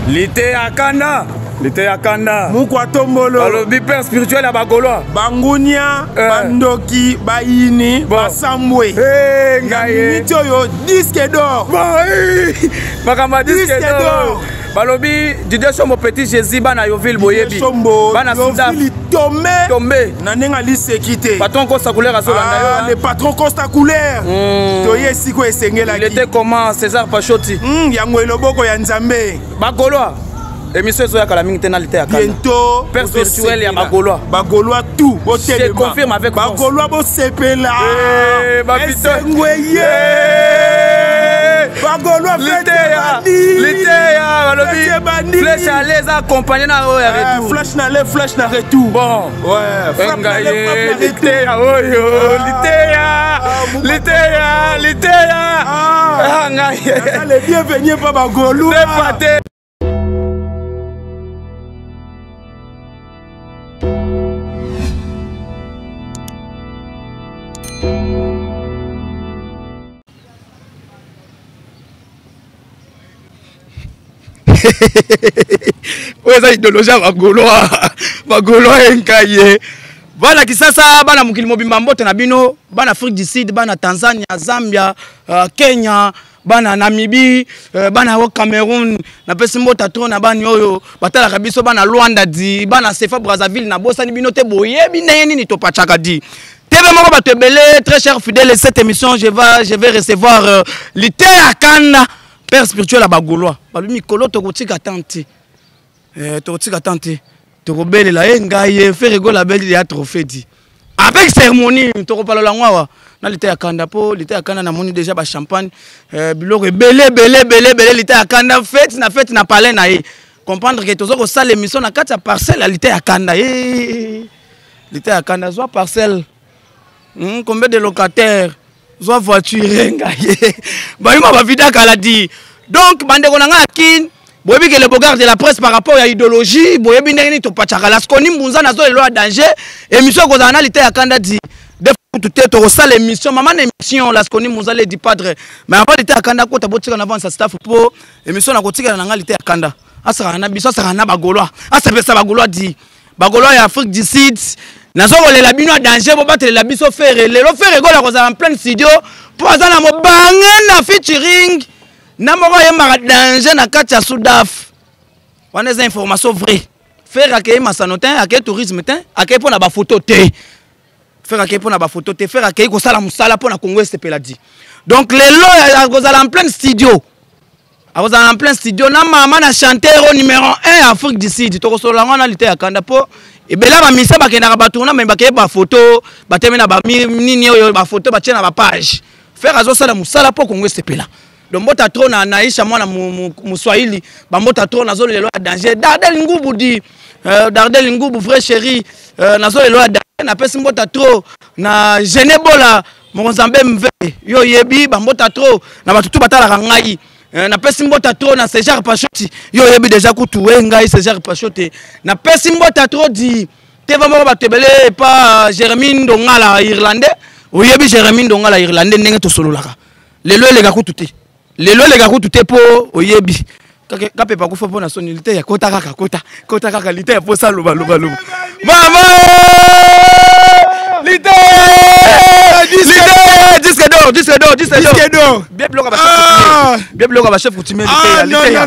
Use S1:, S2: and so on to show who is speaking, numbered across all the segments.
S1: Liteya kanda, liteya kanda.
S2: Mukwa tombolo.
S1: Balobi père spirituel ya bagolois.
S2: Bangunia, eh. Bandoki, bayini, bon. Basambwe.
S1: Eh, ngai.
S2: Minute oyo disque d'or.
S1: Bon, eh. Makambo ya disque d'or. Balobi Didier Sombo petit Jésus bana Yoville boyebi.
S2: Bana Yoville tombe.
S1: Tombe.
S2: Na ndenge aliseki te.
S1: Patron Costa Couleur azolanda yo.
S2: Ah, le patron Costa Couleur. Toye siko esengelaki.
S1: Il était comment César Pachoti?
S2: Yango eloboko ya Nzambe.
S1: Ba Gaulois. Émission ezoya kala mingi te na liteya kanda.
S2: Bientôt
S1: père spirituel ya ba Gaulois.
S2: Ba Gaulois tout botelema.
S1: Je confirme avec
S2: Ba Gaulois bosepela.
S1: Eh, ba
S2: Esengo eye. Ba Gaulois
S1: liteya. Liteya balobi. Flèche aller eza accompagné na oyo ya retour.
S2: Flèche na aller, flèche na retour.
S1: Bon.
S2: Ouais.
S1: Ngaye liteya oyo liteya. Liteya, liteya.
S2: Ah,
S1: ngaye.
S2: Les bienvenus pa ba Gaulois.
S1: Te oyo eza idéologie ya bagaulois, bagaulois enkai ye bana Kisasa, bana mokili mobimba, mbote na bino, bana Afrique du Sud, bana Tanzania, Zambia, Kenya, bana Namibie, bana o Cameroun. Napesi mbota trop na bani oyo batalaka biso, bana Luanda di, bana Sefa Brazzaville. Nabosani bino te, boyebi ndenge nini topachaka di TV moko bato ebele. Très cher fidèle, cette émission, je vais recevoir Liteya Kanda, père spirituel ya bagaulois. Balobi mikolo tokotika tan te, tokotika tan te, tokobelela ye ngai ye Ferre Gola abeli ya trophée di avec cérémonie. Tokopalola yango awa na Liteya Kanda, mpo Liteya Kanda namoni déjà bachampagne, biloko ebele ebele ebele ebele. Liteya Kanda, fête na fête na palais na ye. Comprendre que toza kosala émission na kati ya parcelle ya Liteya Kanda. Ye Liteya Kanda zwa parcelle, combien de locataires, zwa voiture ngai ye bayuma bavida kala di. Donc bandeko na ngai ya Kine, boyebi ke le bogard de la presse par rapport ya idéologie, boyebi ndenge nini topachaka. Laskoni Mbunza nazo lelo ya danger. Émission ekozala na Liteya Kanda di de kutu te, tokosala émission mama na émission Laskoni Mbunza le di padre. Mais avant Liteya Kanda kota, botika na avance staff po émission na kotikala na ngai. Liteya Kanda asakana na biso, asakana na bagaulois, asepesa bagaulois di bagaulois ya Afrique du Sud. Nazokolela bino ya danger, bobatelela biso Ferre. Lelo Ferre Gola kozala en plein studio mpo aza na mobange na featuring na moko ayembaka danger na kati ya Sudaf. Wana eza information vrai. Ferre akei masano te, akei tourisme te, akei mpo na bafoto te. Ferre akei mpo na bafoto te. Ferre akei kosala mosala mpo na Kongo esepela di. Donc lelo akozala en plein studio, akozala en plein studio na mama na chanteur numéro 1 ya Afrique du Sud. Tokosolola yango na Liteya Kanda, mpo ebele ya bamisa bakendaka batourna me bakei bafoto, batemi na banini oyo bafoto batie na bapage. Ferre azosala mosala mpo Kongo esepela. Donc mbota trop na Naisha mwana Muswahili, bambota trop. Nazolelo ya danger Dardel Ngubu di, Dardel Ngubu vrai chéri, nazolelo ya danger. Napesi mbota trop na Gene Bola mokonzi Nzambe mve yo oyebi. Bambota trop na bato tu batalaka ngai. Napesi mbota trop na César Pachoti, yo oyebi déjà kutu e ngai César Pachote. Napesi mbota trop di teva moko bato ebele epa Jérémi Ndongala irlandais. Oyebi Jérémi Ndongala irlandais ndenge tosololaka. Lelo eleka kutu te, lelo eleka kutu te, mpo oyebi kapepa kufa mpo na soni. Liteya kota kaka, kota kota kaka. Liteya mposa loba loba loba mama liteya, disque d'or, disque d'or, disque
S2: d'or.
S1: Bien biloko ba bien biloko ba chef coutumier. Liteya, liteya,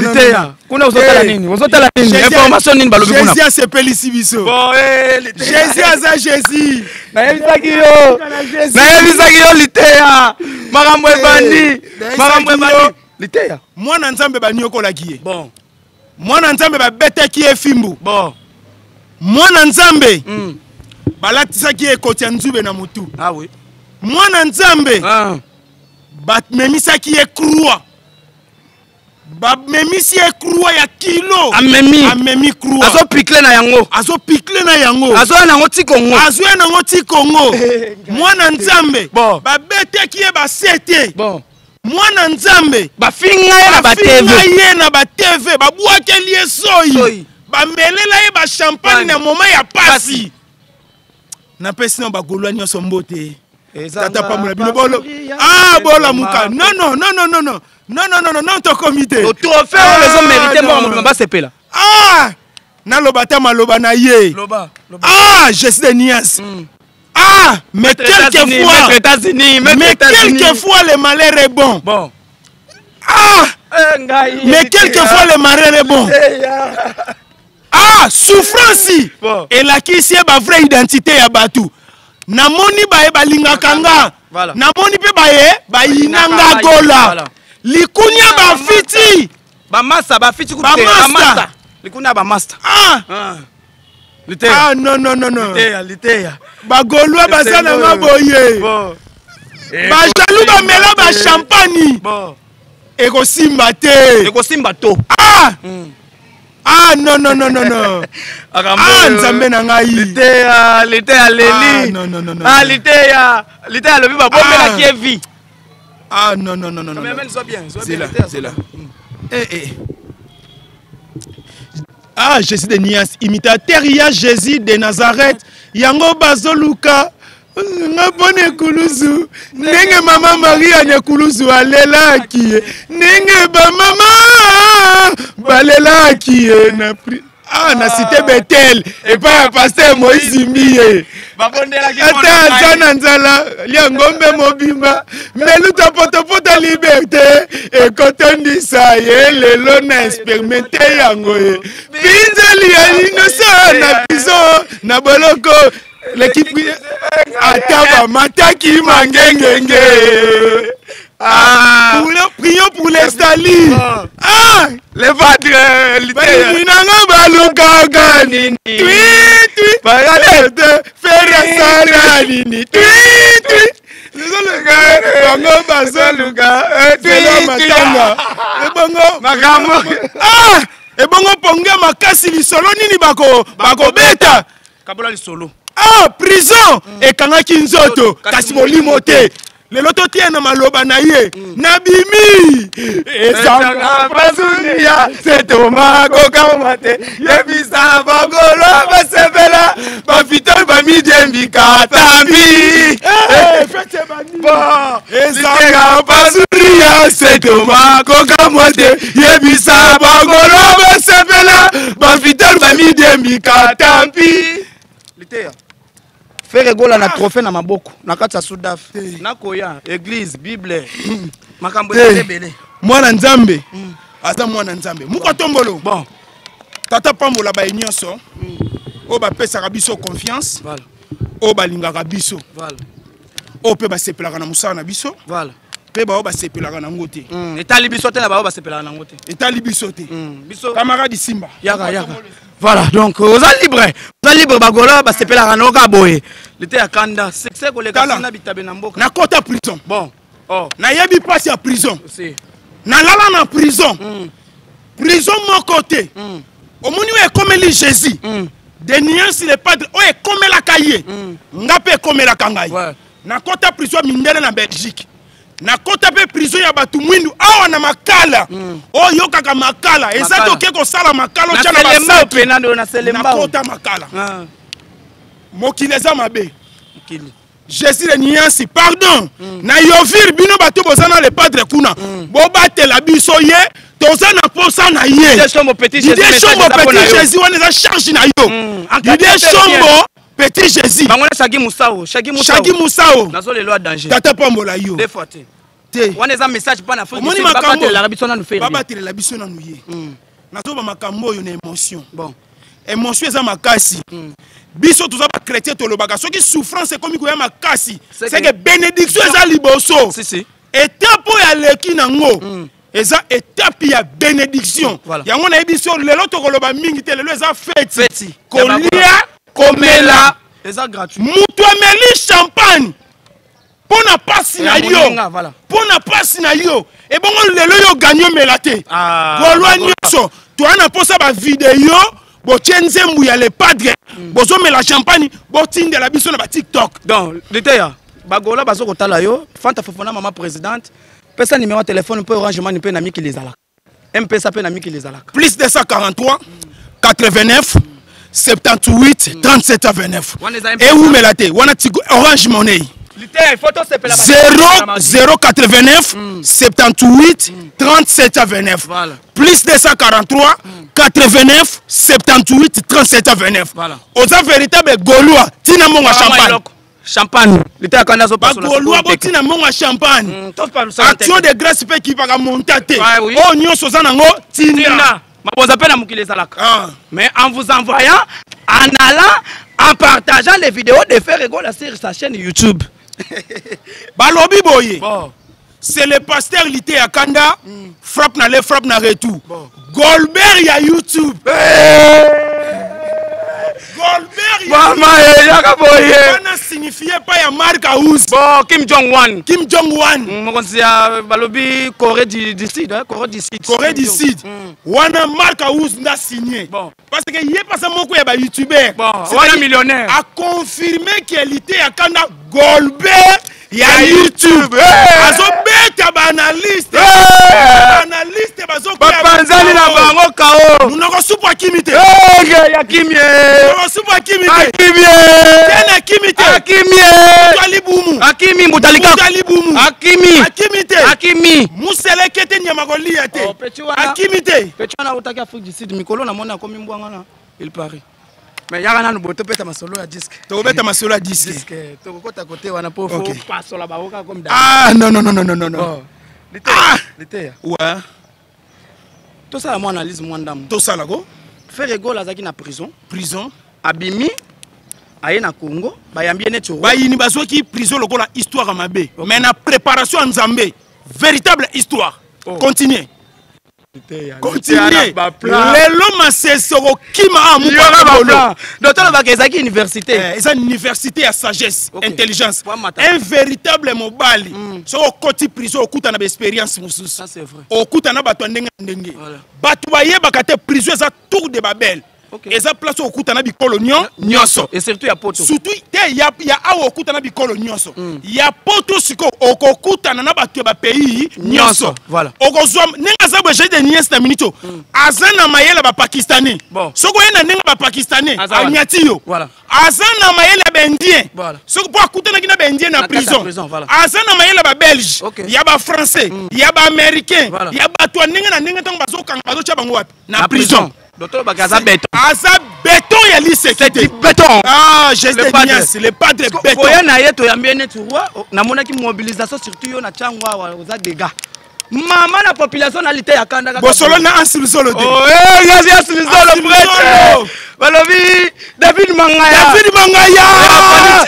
S1: liteya kuna ozotala nini? Ozotala nini? Information nini balobi kuna?
S2: Jésus asepelisi biso. Jésus aza Jésus.
S1: Nayebisaki yo, nayebisaki yo liteya, makambo ebandi, makambo ebandi liteya.
S2: Mwana Nzambe baniokolaki ye.
S1: Bon.
S2: Mwana Nzambe babetaki ye fimbu.
S1: Bon.
S2: Mwana Nzambe balatisaki ye ekoti ya nzube na motu.
S1: Ah oui.
S2: Mwana Nzambe bamemisaki ye croix, bamemisi ye croix ya kilo.
S1: Amemi.
S2: Amemi croix.
S1: Azopikle na yango.
S2: Azopikle na yango.
S1: Azoya nango ti Kongo.
S2: Azoya nango ti Kongo. Mwana Nzambe
S1: bon.
S2: babetaki ye basete.
S1: Bon.
S2: Mwana Nzambe
S1: bafinga ye na batv.
S2: Bafinga ye na batv, babwakeli ye soi, bamelela ye bachampagne na moment ya pasi. Napesi na bagaulois nyonso mbote. Tata pambola bino. Bolo, ah, bolamuka. Non, non, non, non, non, non. Non, non, non, non, non, tokomi te.
S1: Trophée oyo ezomérite moko mobima basepela.
S2: Ah, naloba ata maloba na ye.
S1: Loba.
S2: Ah, Jésus de Nias. Ah, mais quelquefois,
S1: États-Unis,
S2: mais quelquefois le malheur est bon.
S1: Bon.
S2: Ah, mais quelquefois le malheur est bon. Ah, souffrance
S1: Bon.
S2: Elakisi ye bavrai identité ya bato. Namoni baye balingaka nga.
S1: Voilà.
S2: Namoni mpe baye bayina nga.
S1: Bayinaka,
S2: Gola
S1: voilà.
S2: likunia bafiti.
S1: Bamasta bafiti kutu te.
S2: Bamasta.
S1: Bamasta likuna bamasta.
S2: Ah.
S1: Ah. Liteya.
S2: Ah, non, non, non, non.
S1: Liteya, liteya.
S2: Bagolwa baza na nga boye.
S1: Bon.
S2: Bajaloux bamela bachampagne.
S1: Bon.
S2: Ekosimba te.
S1: Ekosimba to.
S2: Ah, ah, non, non, non, non, non. Ah, Nzambe na ngai.
S1: Liteya, liteya leli.
S2: Ah, non, non, non, non.
S1: Ah, liteya, liteya alobi babombelaki ye vie.
S2: Ah, non, non, non, non, non.
S1: Cameraman, sois bien, sois bien.
S2: Zela.
S1: Liteya.
S2: Zela. Eh, eh. Ah, Jésus de Nias, imitateur ya Jésus de Nazareth, yango bazoluka nga mpona ekulusu, ndenge mama Maria na ekulusu alelaki ye, ndenge bamama balelaki ye na ah, na cité Betel epai ya pasteur Moïse Mbiye.
S1: Babondelaki.
S2: Ata aza na nzala, lia ngombe mobimba, meluta potopoto, liberté ekotondisa ye. Lelo na expérimente yango, ye pinzeli ya inoso na prison, na boloko, l'équipe ata bamataki mangengenge.
S1: Ah.
S2: Prions pour les Stali. Ah.
S1: Le padre, liteya.
S2: Bayini nanga balukaka nini? Twi twi.
S1: Bagale.
S2: Fere sala nini? Twi twi. Tozoluka bango, bazoluka nzela matanga ebongo.
S1: Makambo.
S2: Ah, ebongo ponge makasi, lisolo nini bako bakobeta?
S1: Kabola lisolo.
S2: Ah, prison ekangaki nzoto kasi molimo te. Lelo totia na maloba na ye, nabimi ezanga pasunia setoma kokama te. Yebisa bagolo basepela, bafitol bamidiembika tambi.
S1: Bon.
S2: Ezanga pasuria setoma kokamwa te. Yebisa bagolo basepela, bafitol bamidiembika tambi.
S1: Liteya, Ferre Gola na trophée na maboko na kati ya Sudaf, nakoya église, bible, makambo
S2: Te.
S1: eza ebele.
S2: Mwana Nzambe aza mwana Nzambe moko tombolo.
S1: Bon.
S2: Tata, pambola baye nyonso oyo bapesaka biso confiance, oyo balingaka biso, oyo mpe basepelaka na mosala na biso, mpe baoyo basepelaka nango te.
S1: Etali biso te na baoyo basepelaka nango te.
S2: Etali biso te.
S1: Biso
S2: Camarade Simba.
S1: Yaka, yaka. Voilà, donc oza libre, oza libre. Bagola basepelaka nango kaka boye. Lite ya kanda, succès koleka.
S2: Tala.
S1: Sina bitabe na mboka.
S2: Nakɔta prison.
S1: Bon, oh.
S2: Nayebi mpasi ya prison.
S1: Si.
S2: Nalala na prison, prison moko te. Omoni oyo ekomeli Jésus de Nuance le Padre, oyo ekomelaka ye, nga mpe ekomelaka ngai. Nakɔta prison ya mindele na Belgique, nakɔta mpe prison ya bato mwindu awa na Makala. Oyo oyokaka Makala eza
S1: Makala.
S2: toke kosala Makala,
S1: Na
S2: otya na
S1: Selembao.
S2: basaki.
S1: Pena ndo na Selembao.
S2: Nakɔta Makala.
S1: Ah,
S2: Mokili eza mabe.
S1: Mokili.
S2: Jésus de Nuance, pardon, na yovir bino bato boza na le Padre kuna, bobatela biso ye, toza na posa na ye.
S1: Didier Chombo, petit Jésus,
S2: Didier
S1: message
S2: Chombo,
S1: eza mpo na
S2: petit
S1: yo.
S2: Jésus, wana eza charge na yo.
S1: Encadré
S2: Didier
S1: bien.
S2: Chombo, petit Jésus.
S1: Bango na Shagi Musao, Shagi Musao.
S2: Shagi Musao.
S1: Nazo lelo a danger.
S2: Tata, pambola yo.
S1: Deux fois te.
S2: Te.
S1: Wana eza message mpo na Afrique du
S2: Omoni
S1: Sud.
S2: makambo.
S1: Babatelelaka biso nanu Ferre.
S2: Babatelela biso nanu ye. Nazoba makambo oyo na émotion.
S1: Bon.
S2: Émotion eza makasi. Biso toza bachrétien, tolobaka soki souffrance ekomi koya makasi,
S1: C'est
S2: c'est que bénédiction eza liboso.
S1: Si, si.
S2: Étape oyo aleki nango eza étape ya bénédiction.
S1: Voilà.
S2: Yango nayebi so lelo tokoloba mingi te. Lelo eza feti.
S1: Feti.
S2: Kolia, komela.
S1: Eza gratuit.
S2: Moto ameli champagne mpo na pasi na
S1: Ya
S2: yo,
S1: moninga, voilà.
S2: mpo na pasi na yo, ebongo lelo yo gagner, omela te.
S1: Ah,
S2: Golwa
S1: bagola.
S2: nyonso toya na mposa bavideo, botie nzembo ya le Padre, bozomela champagne, botindela biso na baTikTok.
S1: Donc liteya, bagola bazo kotala yo. Fanta Fofona, mama présidente, pesa numéro ya telefone mpe Orange Money mpe na mikili ezalaka, Mpesa mpe na mikili ezalaka.
S2: Plus 243 89 78 37 29.
S1: Wana eza M-Pesa.
S2: Ewumela te, wana Tigo, Orange Money. 0089 78 37 29.
S1: Voilà.
S2: Plus 243 89 78 37 29.
S1: Voilà.
S2: Oza véritable Gaulois, tina monga champagne.
S1: Champagne. Liteya Kanda azopasola.
S2: Bagaulois botina monga champagne. Action de grâce mpe ekipaka monta te.
S1: Ouais, oui.
S2: Oyo nyonso oza nango tinda.
S1: Tinda. Maboza mpe na mokili ezalaka.
S2: Ah.
S1: Mais en vous envoyant, en allant, en partageant les vidéos de Ferre Gola sur sa chaîne YouTube.
S2: Balobi boye.
S1: Bon.
S2: C'est le pasteur Liteya Kanda, frappe na le frappe na retour.
S1: Bon.
S2: Goldberg ya YouTube. Goldberg ya
S1: Mama eyaka boye.
S2: Wana signifie pas ya Mark House.
S1: Bon, Kim Jong Un.
S2: Kim Jong Un.
S1: Mokonzi ya balobi Corée du Sud, hein, Corée du Sud.
S2: Corée du Sud. Wana Mark House nda signé.
S1: Bon.
S2: Parce que ye pasa moko ya ba youtubeur.
S1: Bon,
S2: C'est-à-dire,
S1: wana millionnaire.
S2: A confirmé que Liteya Kanda Goldberg ya YouTube.
S1: Hey!
S2: Azobeta ba analyste.
S1: Hey!
S2: Ba analyste bazokoya
S1: Bapanzani na bango kao.
S2: Munoko supu akimi te.
S1: Hey, ya kimie.
S2: Munoko supu akimi te.
S1: Akimie.
S2: Tena akimi te.
S1: Akimie.
S2: Mutali bumu.
S1: Akimi mutalika.
S2: Mutali bumu.
S1: Akimi.
S2: Akimi te.
S1: Akimi.
S2: Museleke te nyama kolia te.
S1: Oh, petit wana.
S2: Akimi te.
S1: Petit wana autaki Afrique du Sud mikolo namoni akomi mbwanga na il paraît. Mais yaka nanu boye tobeta masolo ya disque.
S2: Tokobeta masolo ya disque.
S1: Disque tokokota kote wana po fo
S2: Ok.
S1: pasola bango kaka comme
S2: Ah non non non non non non.
S1: Bon. Liteya.
S2: Ah!
S1: Liteya.
S2: Ouais.
S1: Tosala mwa analyse mwa ndambo.
S2: Tosala ko
S1: Ferre Gola azalaki na prison.
S2: Prison.
S1: Abimi aye na Congo bayambi ye neti roi.
S2: Bayini bazwaki prison lokola histoire ya mabe. Mais na préparation ya Nzambe, véritable histoire.
S1: Oh.
S2: Continue.
S1: Continue.
S2: Continue. Lelo masese okokima awa moko
S1: Yoka
S2: ya
S1: ba
S2: bolo.
S1: plan. Donc tolobaka ezalaki université.
S2: Eza université ya sagesse,
S1: Ok.
S2: intelligence.
S1: Po amata.
S2: Un véritable mobali. Soki okoti prison okuta na baexpérience mosusu.
S1: Ça c'est vrai.
S2: Okuta na bato ya ndenge na ndenge.
S1: Voilà.
S2: Bato bayebaka te prison eza tour de Babel.
S1: Ok.
S2: Eza place oyo okuta na bikolo nyonso.
S1: Et surtout ya poto.
S2: Surtout te ya awa okuta na bikolo nyonso. Ya poto sikoyo okokutana na bato ya bapays nyonso.
S1: Voilà.
S2: Okozwa ndenge aza boye Jésus de Nies na minute oyo. Aza na mayele ya bapakistanais.
S1: Bon.
S2: Soki oye na ndenge ya bapakistanais
S1: Aza wana.
S2: anyati yo.
S1: Voilà.
S2: Aza na mayele ya baindien.
S1: Voilà.
S2: Soki mpo akutanaki na baindien na
S1: Na kati ya
S2: prison.
S1: prison, voilà.
S2: Aza na mayele ya babelge,
S1: Ok.
S2: ya bafrançais, ya baaméricain,
S1: Voilà.
S2: ya bato ya ndenge na ndenge ntango bazokanga bazotya bango wapi? Na
S1: Na
S2: prison.
S1: prison. Donc tolobaka aza béton.
S2: Aza béton ya liseki te.
S1: Du béton.
S2: Ah, Jésus
S1: Le
S2: de
S1: padre.
S2: Nias, le padre béton.
S1: Koya na ye toyambi ye neti roi namonaki mobilisation surtout yo na ntango awa oza dégâts. Mama na population na Liteya Kanda kaka.
S2: Bosolo na Ansiluzolo te.
S1: Oh, eh, ngasi ya Silizolo,
S2: Ansiluzolo.
S1: prêtre. Balobi David Mangaya.
S2: David Mangaya.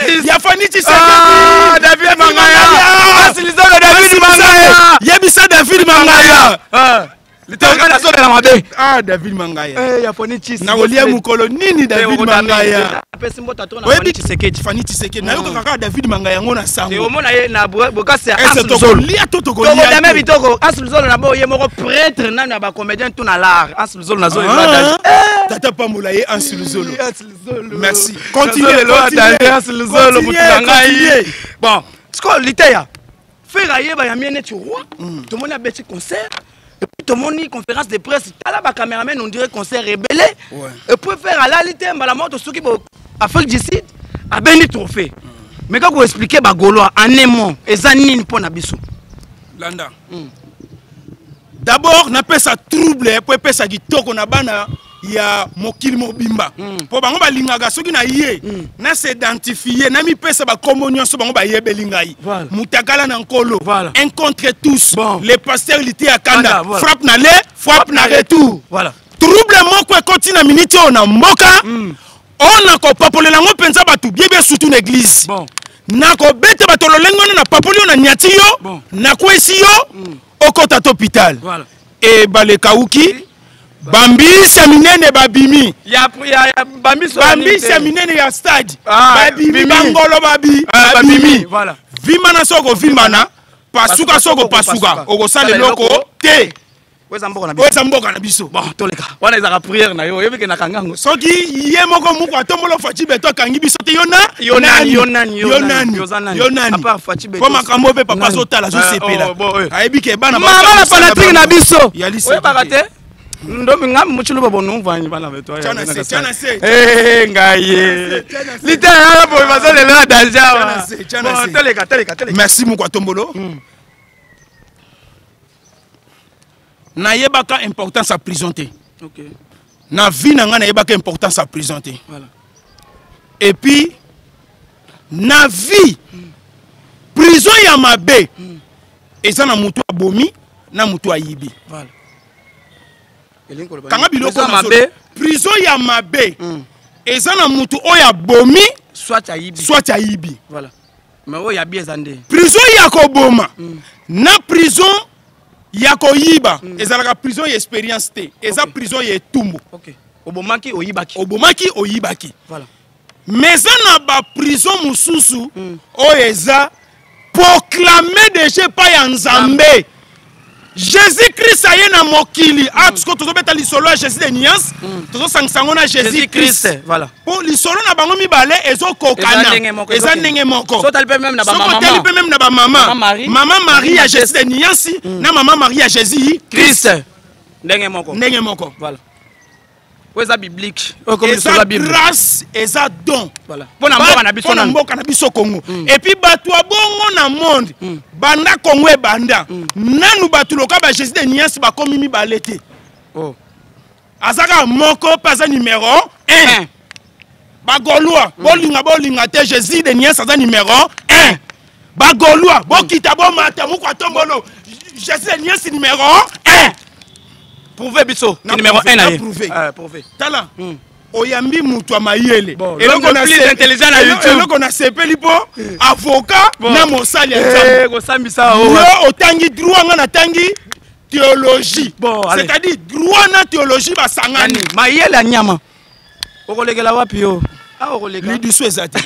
S1: Ya
S2: Ya Fanny Tshisekedi.
S1: Ah, David Mangaya. Ansiluzolo, David Mangaya.
S2: Yebisa David Mangaya.
S1: Ah, Liteya Kanda azobela mabe.
S2: Ah, David Mangaya.
S1: Eh, ya Fanny Tshisekedi.
S2: Nakolia mokolo nini David Mangaya?
S1: Apesi mbota to na
S2: Oyebi
S1: Fanny Tshisekedi.
S2: Fanny Tshisekedi. Nayokaka kaka David Mangaya yango na sango.
S1: Omona ye na bokasi ya
S2: Ese
S1: Ansiluzolo.
S2: tokolia to tokolia
S1: Tokodame
S2: te?
S1: bitoko Ansiluzolo na bo ye moko prêtre nanu ya bacomédien tout na l'art. Ansiluzolo nazoyeba
S2: Ah,
S1: danger.
S2: Tata pambola ye Ansiluzolo.
S1: Ansiluzolo.
S2: Merci. Continue,
S1: Nazolelo
S2: continue.
S1: danger, Ansiluzolo,
S2: Continue,
S1: mutu na ngai.
S2: continue.
S1: Bon, sikoyo Liteya Ferre ayeba ya mie neti roi. Tomoni abeti concert et puis tomoni conférence de presse tala bacameraman on dirait concert ebele.
S2: Ouais.
S1: Et puis Ferre alali te mbala moko tosuki bo Afrique du Sud abendi trophée. Mais kaka koexplike bagaulois en un mot eza nini mpo na biso?
S2: Landa. D'abord napesa trouble po epesa kitoko na bana ya mokili mobimba. Po bango balingaka soki na ye na s'identifie na mipesa bakombo nyonso bango bayebeli ngai.
S1: Voilà.
S2: Mutakala na nkolo.
S1: Voilà.
S2: Un contre tous.
S1: Bon.
S2: Le pasteur Liteya Kanda.
S1: Kanda, voilà.
S2: Frappe na le, frappe na retour.
S1: Voilà.
S2: Trouble moko ekoti na minute oyo na mboka. Oyo na kopapolela yango mpenza bato biebie surtout na église.
S1: Bon.
S2: Nakobeta bato lolenge wana na papoli yo na nyati yo.
S1: Bon.
S2: Nakwesi yo okota to hôpital.
S1: Voilà.
S2: Ebale ekauki bambisi ya minene babimi.
S1: Ya ya bambiso ya nini
S2: Bambisi
S1: te?
S2: ya minene ya stade
S1: Ah,
S2: babimi
S1: bimi.
S2: bangolo babi
S1: Ah, babimi,
S2: babimi.
S1: voilà.
S2: Vimana soki ovimbana pasuka
S1: Pasuka
S2: soki
S1: soki
S2: opasuka
S1: opasuka.
S2: okosala
S1: Sala
S2: eloko
S1: eloko
S2: te.
S1: Oyo eza mboka na
S2: Oyo
S1: biso.
S2: eza mboka na biso.
S1: Bon, toleka wana ezalaka prière na yo oyebi ke nakangango.
S2: Soki ye moko moko atombola Fatshi Beto akangi biso te yo na
S1: Yo nani, yo nani,
S2: yo nani,
S1: yo za nani?
S2: yo nani?
S1: À part Fatshi Beto.
S2: Po makambo mpe papa
S1: Nani?
S2: azotala azosepela
S1: Ah, oh, bon, eh.
S2: ayebi ke bana
S1: Mama na fanatique na biso
S2: Ya liseki
S1: oyebaka
S2: te.
S1: te. Ndomi ngambi muchiluba bonumvanyi bana betu aya. Chana se, chana se. Eh ngaye. Lita ya boy bazole la danger.
S2: Chana se, chana se.
S1: Teleka, teleka, teleka.
S2: Merci mukwa tombolo. Nayebaka importance ya prison te.
S1: Okay.
S2: Na vie na ngai nayebaka importance ya prison te.
S1: Voilà.
S2: Et puis na vie prison ya mabe eza na mutu abomi na mutu ayibi.
S1: Voilà.
S2: Kanga biloko mabe. Prison ya mabe eza na mutu oyo abomi
S1: soit ayibi.
S2: Soit ayibi.
S1: Voilà. Mais oyo yabi eza nde.
S2: Prison ya koboma na prison ya koyiba ezalaka prison ya expérience te, eza prison ya etumbu.
S1: Okay. Obomaki oyibaki.
S2: Obomaki oyibaki.
S1: Voilà.
S2: Mais eza na ba prison mosusu oyo eza proclamé déjà epai ya Nzambe. Jésus-Christ aye na mokili. Ah, parce que tozobeta lisolo ya Jésus de nuance, tozosangisa yango na Jésus-Christ.
S1: Voilà.
S2: Po lisolo na bango mibale ezokokana. Eza ndenge moko.
S1: Soki otali mpe même na ba
S2: Soki
S1: mama.
S2: otali mpe même na ba mama.
S1: Mama Marie.
S2: Mama Marie ya Jésus de nuance na mama Marie ya Jésus
S1: Christ. Ndenge moko.
S2: Ndenge moko.
S1: Voilà. Oyo eza biblique. Oyo comme
S2: Eza
S1: lisolo ya Bible.
S2: grâce, eza don.
S1: Voilà. Pona mboka na biso
S2: Pona
S1: nanu.
S2: mboka na biso Congo. Et puis bato ya bongo na monde, banda Congo ebanda. Nanu bato loka ba Jésus de nuance bakomi mibale te.
S1: Oh.
S2: Azaka moko pe aza numéro 1.
S1: 1.
S2: Ba Gaulois, bolinga bolinga te, Jésus de nuance aza numéro 1. Ba Gaulois, bokita bomata mukwa tombolo. Jésus de nuance numéro 1.
S1: Prouver biso
S2: Na
S1: numéro
S2: prouver,
S1: 1 na
S2: na
S1: ye.
S2: prouver.
S1: Prouver.
S2: Tala. Oyambi mutu ya mayele.
S1: Bon,
S2: Eloko
S1: l'homme
S2: na
S1: le plus intelligent na YouTube.
S2: Eloko na sepeli po avocat
S1: Bon.
S2: na mosali ya Nzambe.
S1: Eh, kosambisa o.
S2: Yo otangi droit, nga natangi théologie.
S1: Bon, allez.
S2: C'est-à-dire droit na théologie basangani.
S1: Nani? Mayele ya nyama. Okolekela wapi yo? Ah, okoleka.
S2: Lidusu eza te.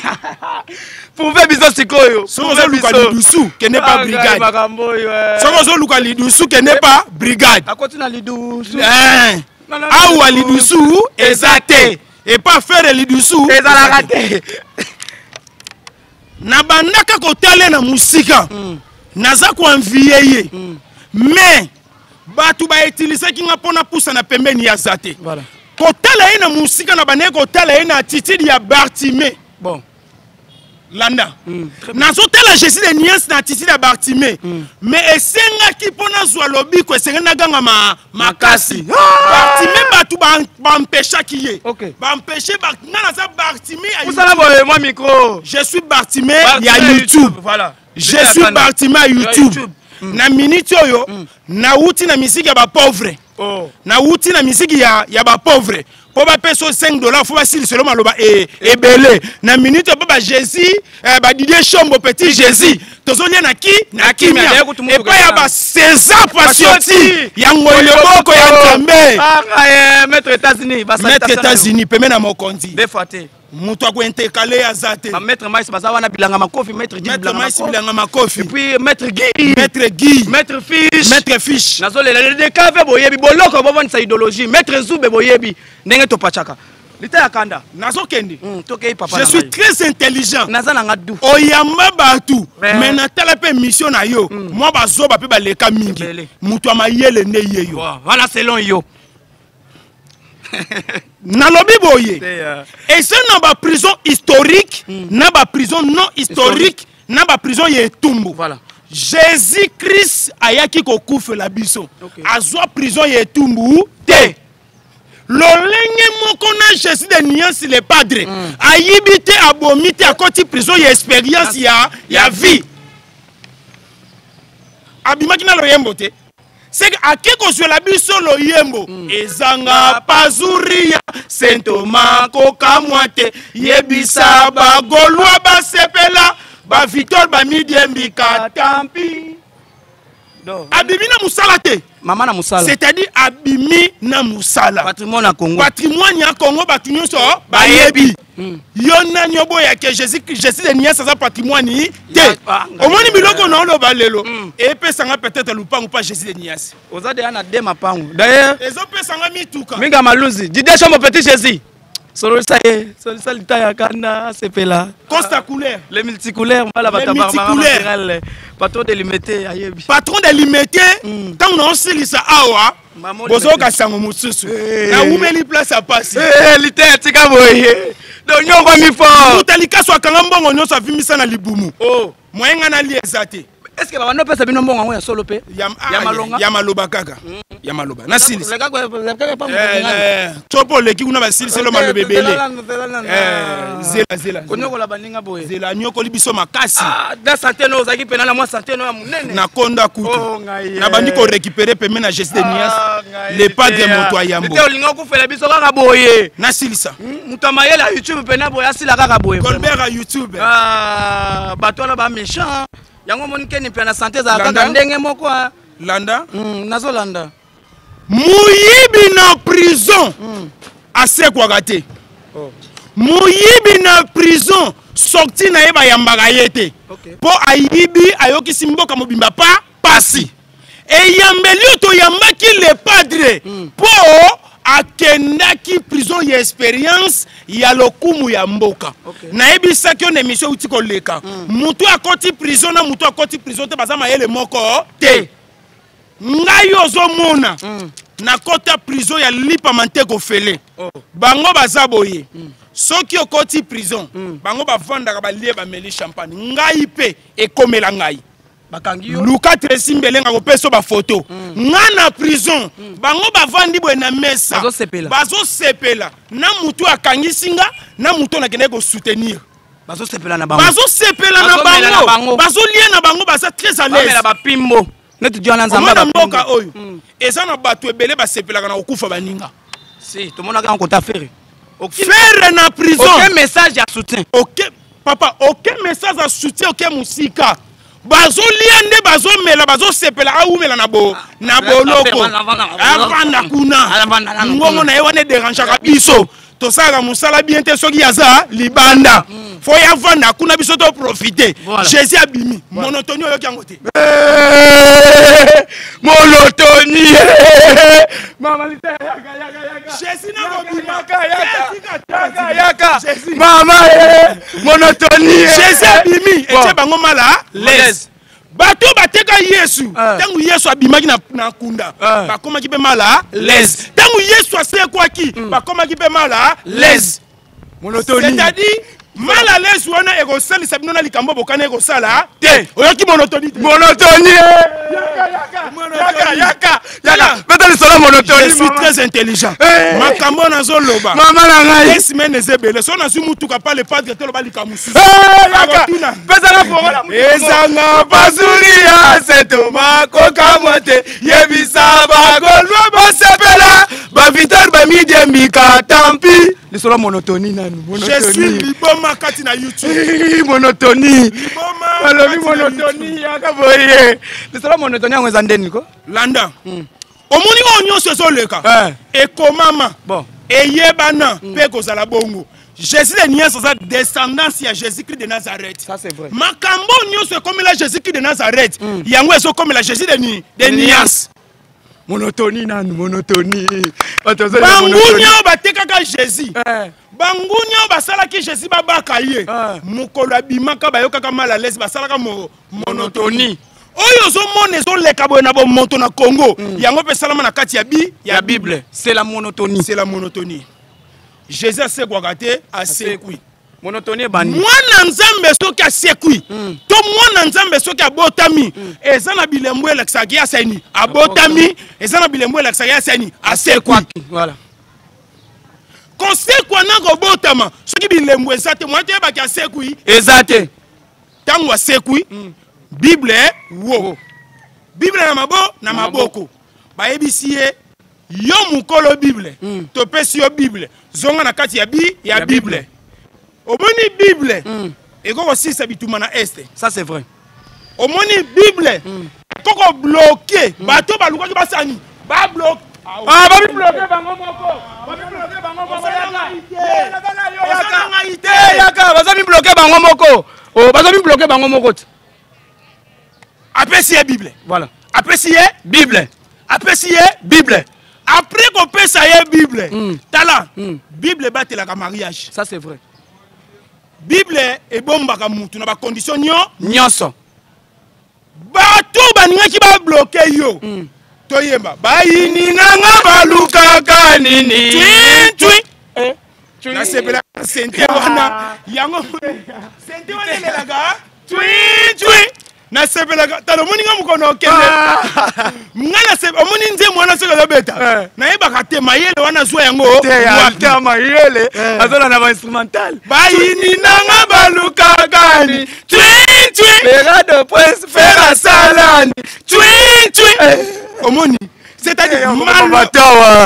S1: Prouver biso sikoyo.
S2: Soki ozoluka lidusu, kende pa
S1: Ah,
S2: brigade.
S1: makambo oyo, eh.
S2: Soki ozoluka lidusu, kende pa brigade.
S1: Akoti na lidusu.
S2: Eh.
S1: Na, na,
S2: Awa lidusu eza te. Et pas faire lidusu
S1: ezalaka te.
S2: Na bandaka kotala na musika. Naza koenvier ye. Mais bato bautilisaki nga mpona pusa na pembeni ya za te.
S1: Voilà.
S2: Kotala ye na musika, na bandaki kotala ye na attitude ya Bartimée.
S1: Bon.
S2: Landa.
S1: Très bien.
S2: Nazotala Jésus de nuance na attitude ya Bartimée. Mais esengaki mpo nazwa lobiko, esengeli naganga makasi.
S1: Makasi. Ah!
S2: Bartimée bato bampeshaki ye.
S1: Ok.
S2: Bampeshe nga naza Bartimée ya
S1: Osala
S2: YouTube.
S1: boye mwa micro.
S2: Je suis Bartimée
S1: Bartimée
S2: ya YouTube.
S1: Voilà.
S2: Je suis Bartimée ya YouTube.
S1: YouTube.
S2: Na minute oyo, nauti na musique ya ba pauvre.
S1: Oh.
S2: Nauti na musique ya ba pauvre. Po ba peso $5, faut ba silisa lo maloba ebele. Na minute po ba Jésus, ba Didier Chombo petit Jésus. Tozolia na ki? Na
S1: Na kimia.
S2: kimia.
S1: D'ailleurs, kutu mutu
S2: Et pa ya
S1: kaka.
S2: ba César Pasioti,
S1: Pasioti.
S2: ya ngolo boko ya Nzambe.
S1: Ah, maître États-Unis, ba
S2: Maître
S1: salutation na yo.
S2: États-Unis, peme na mokonzi.
S1: Deux fois te.
S2: Mutu akointercale aza te.
S1: Ba maître Mais baza wana bilanga makofi, maître Guy
S2: Maître
S1: bilanga
S2: Mais
S1: makofi.
S2: bilanga makofi.
S1: Et puis maître Guy.
S2: Maître Guy.
S1: Maître Fish.
S2: Maître Fish.
S1: Nazolela le DKV boyebi boloko bobonisa idéologie. Maître Zube boyebi ndenge topachaka. Lita ya kanda.
S2: Nazokende.
S1: Tokei papa
S2: Je
S1: na
S2: suis
S1: ngai.
S2: très intelligent.
S1: Naza na nga du.
S2: Oyamba bato.
S1: Mais
S2: Mais natala pe mission na yo. Moi bazoba pe baleka mingi.
S1: Ebele.
S2: Mutu ya mayele nde ye yo.
S1: Bon, voilà selon yo.
S2: Nalobi boye.
S1: C'est,
S2: Eza na ba prison historique, na ba prison non historique, na ba prison ya etumbu.
S1: Voilà.
S2: Jésus-Christ ayaki kokufela biso.
S1: Ok.
S2: Azwa prison ya etumbu te. Lolenge moko na Jésus de nuance le padre. Ayibi te, abomi te, akoti prison ya expérience ya vie. Abimaki na loyembo te. C'est que ake kozwela biso loyembo. Ezanga pazuria, Saint Thomas kokamwa te. Yebisa bagolwa basepela, ba Victor ba midiembika tampi.
S1: Donc,
S2: Abimi na musala te.
S1: Mama na musala.
S2: C'est-à-dire abimi na musala.
S1: Patrimoine ya Congo.
S2: Patrimoine ya Congo bato nyonso bayebi. Yo nani oboya ke Jésus, Jésus de nuance aza patrimoine te.
S1: Ah, ngai.
S2: Omoni biloko na oloba lelo. Epesanga peut-être lupango pa Jésus de nuance.
S1: Oza deya na deux mapango. D'ailleurs,
S2: Ezopesanga mituka.
S1: Minga Maluzi, Didier Chombo petit Jésus. Sololisa ye, sololisa lita ya kanda sepela.
S2: Costa couleur.
S1: Les multicouleurs, voilà,
S2: Les
S1: bata Barbara
S2: multicouleurs.
S1: Naturel. Patron de Limete ayebi.
S2: Patron de Limete, ntango naosilisa awa, bozoyoka sango mosusu. Nawumeli place ya pasi.
S1: Liteya tika boye. Donc nyokwami fort.
S2: Muta Likaso akanga mbongo nyonso, avimbisa na libumu. Moyen nga nalia eza te.
S1: Est ce que babanda opesa bino mbongo yango ya solo mpe?
S2: Ya
S1: ya malonga?
S2: Ya maloba kaka, ya maloba. Nasilisa to mpo oleki kuna, basiliselo maloba ebele. Zela, zela.
S1: Konyokola baninga boye.
S2: Zela, anyokoli biso makasi.
S1: Na santé no, ozalaki mpena na mwa santé no ya monene.
S2: Nakonda kutu, nabandi korécupérer pembe na Jésus de Nuance, le padre, moto ayambo.
S1: Te, olinga okufela biso kaka boye.
S2: Nasilisa.
S1: Moto ya mayele ya YouTube mpena boye, asila kaka boye.
S2: Colbert ya YouTube.
S1: Bato wana baméchant. Yango omoni keni mpe na santé ezala kaka ndenge moko.
S2: Landa.
S1: Nazolanda.
S2: Moyibi na prison asekwaka te. Moyibi na prison, sortie na ye, bayambaka ye te, mpo ayibi, ayokisi mboka mobimba pa pasi. Eyambeli oyo toyambaki le padre, mpo akendaki prison ya expérience ya lokumu ya mboka. Nayebisaki yo na émission euti koleka, motu akoti prison na motu akoti prison te baza mayele moko te. Ngai ozomona, nakota prison ya lipama nte kofele. Bango baza boye, soki okoti prison, bango bavandaka, balie, bameli champagne. Ngai mpe ekomela ngai.
S1: Bakangi yo.
S2: Luka Tresi Mbelenga, kopesa bafoto. Nga na prison, bango bavandi boye na mesa.
S1: Bazosepela.
S2: Bazosepela na mutu akangisi nga, na mutu nakendaki kosoutenir.
S1: Bazosepela na bango.
S2: Bazosepela na
S1: Bazomela na
S2: bango.
S1: Bango.
S2: Bazolia na bango, baza très à l'aise.
S1: Bamela bapimbo neti dio wana Nzambe.
S2: Omona, mboka oyo eza na bato ebele basepelaka na kokufa baninga.
S1: Si tomonaka yango kota Ferre.
S2: Ferre na prison.
S1: Aucun message ya soutien.
S2: Ok papa, aucun message ya soutien. Oke mosika, bazolia nde bazomela, bazosepela, awumela na bo na boloko, avanda kuna. Ngongo na ye wana ederangeaka biso, tosalaka mosala bien te soki aza libanda. Fo ye avanda kuna, biso toprofite. Jésus abimi, monotonie, oyoki yango te.
S1: Monotonie.
S2: Jésus nakobima.
S1: Yaka mama, monotonie.
S2: Jésus abimi, etie bango mal à l'aise. Bato bateka Yesu, ntango Yesu abimaki na kunda, bakomaki mpe mal à l'aise. Ntango Yesu asekwaki, bakomaki mpe mal à l'aise. C'est-à-dire mal à l'aise wana ekosalisa bino na likambo bokana ekosala te. Oyoki monotonie te?
S1: Monotonie, yaka, yaka, beta lisolo monotonie.
S2: Je suis très intelligent. Makambo nazoloba,
S1: mama na ngai,
S2: semaine eza ebele. So nazwi mutuka pa le padre te, loba likambo mosusu.
S1: Pesaka fongola. Ezanga pasuri ya Saint Thomas, kokamwa te. Yebisa bagolwa basepela, bavitar bamidiembika tampi. Lisolo monotonie nanu.
S2: Je suis liboma kati na YouTube.
S1: Monotonie, balobi monotonie. Yaka boye, lisolo monotonie yango eza ndeni ko?
S2: Landa, omoni oyo nyonso ezoleka, ekomama, eyebana mpe ekozala bongo. Jésus de Nuance aza descendance ya Jésus Christ de Nazareth.
S1: Ça, c'est vrai.
S2: Makambo nyonso ekomela Jésus Christ de Nazareth, yango ezokomela Jésus de Nuance.
S1: Monotonie nanu, monotonie.
S2: Bangunia oyo batekaka Jésus, bangunia oyo basalaki Jésus babaka ye, mokolo abimaka bayokaka mal à l'aise, basalaka monotonie. Oyo ozomona ezoleka boye na bomoto na Congo, yango mpe esalama na kati ya bi
S1: ya Bible. C'est la monotonie.
S2: C'est la monotonie. Jésus asekwaka te, asekwi.
S1: Monotonie ebandi.
S2: Mwana Nzambe soki asekwi, to mwana Nzambe soki abotami, eza na bilembo elakisaka ye asani abotami, eza na bilembo elakisaka ye asani asekwi. Kosekwa na kobotama, soki bilembo eza te, mwana toyebaki asekwi
S1: eza te.
S2: Ntango asekwi, Bible wo, Bible na mabo na maboko, bayebisi ye: yo mokolo Bible, topesi yo Bible, zonga na kati ya bi ya Bible. Omoni, Bible ekoki kosilisa bituma na Est.
S1: Ça, c'est vrai.
S2: Omoni, Bible ekoki kobloquer bato balukaki basani babloquer.
S1: Ah, babibloquer bango moko, babibloquer bango moko. Yaka, baza mibloquer bango moko. Oh, baza mibloquer bango moko te.
S2: Apesi ye Bible.
S1: Voilà.
S2: Apesi ye
S1: Bible.
S2: Apesi ye
S1: Bible.
S2: Après kopesa ye Bible, tala, Bible ebatelaka mariage.
S1: Ça, c'est vrai.
S2: Bible ebombaka mutu na bacondition nyo
S1: nyonso.
S2: Bato balingaki babloquer yo. Toyemba bayini nanga balukaka nini? Twi twi. Nasepelaka synthé wana, yango synthé wana elelaka twi twi. Nasepelaka, tala, omoni nga mokono okende nga, omoni nzembo wana soki azobeta, nayebaka te mayele wana azwa yango.
S1: Te, mayele azola na bainstrumental.
S2: Bayini nanga balukaka ni twi twi.
S1: Ferado Prince.
S2: Fera salani twi twi. Omoni, c'est-à-dire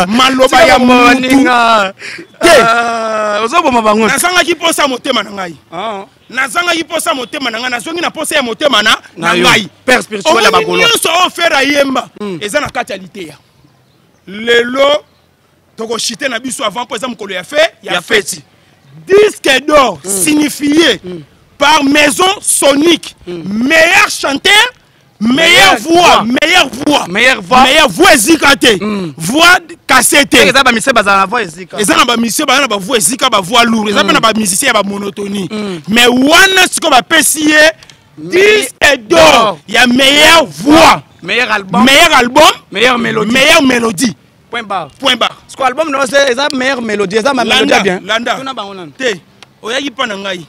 S2: maloba ya mutu
S1: te. Ozoboma bango.
S2: Nazangaki mposa motema na ngai, nazangaki mposa motema na ngai, nazongi na mposa ya motema na ngai.
S1: Père spirituel ya
S2: bagolo. Nyonso oyo Ferre ayemba eza na kati ya liteya. Lelo tokoshite na biso avant, mpo eza mokolo ya fe
S1: ya feti.
S2: Disque d'or signifié par Maison Sonic, meilleur chanteur, meilleure voix, meilleure voix.
S1: Meilleure voix.
S2: Meilleure voix ezika te, voix cassé te.
S1: Eza bamusicien bazala na voix ezika.
S2: Eza na bamusicien baza na bavoix ezika, bavoix lourd, eza mpe na bamusicien ya bamonotonie. Mais wana sikoyo bapesi ye disque d'or ya meilleure voix,
S1: meilleur album,
S2: meilleur album,
S1: meilleure mélodie.
S2: Meilleure mélodie.
S1: Point barre.
S2: Point barre.
S1: Parce que album no eza meilleure mélodie, eza ma mélodie bien.
S2: Landa.
S1: Tuna bango nanu.
S2: Te, oyaki mpa na ngai,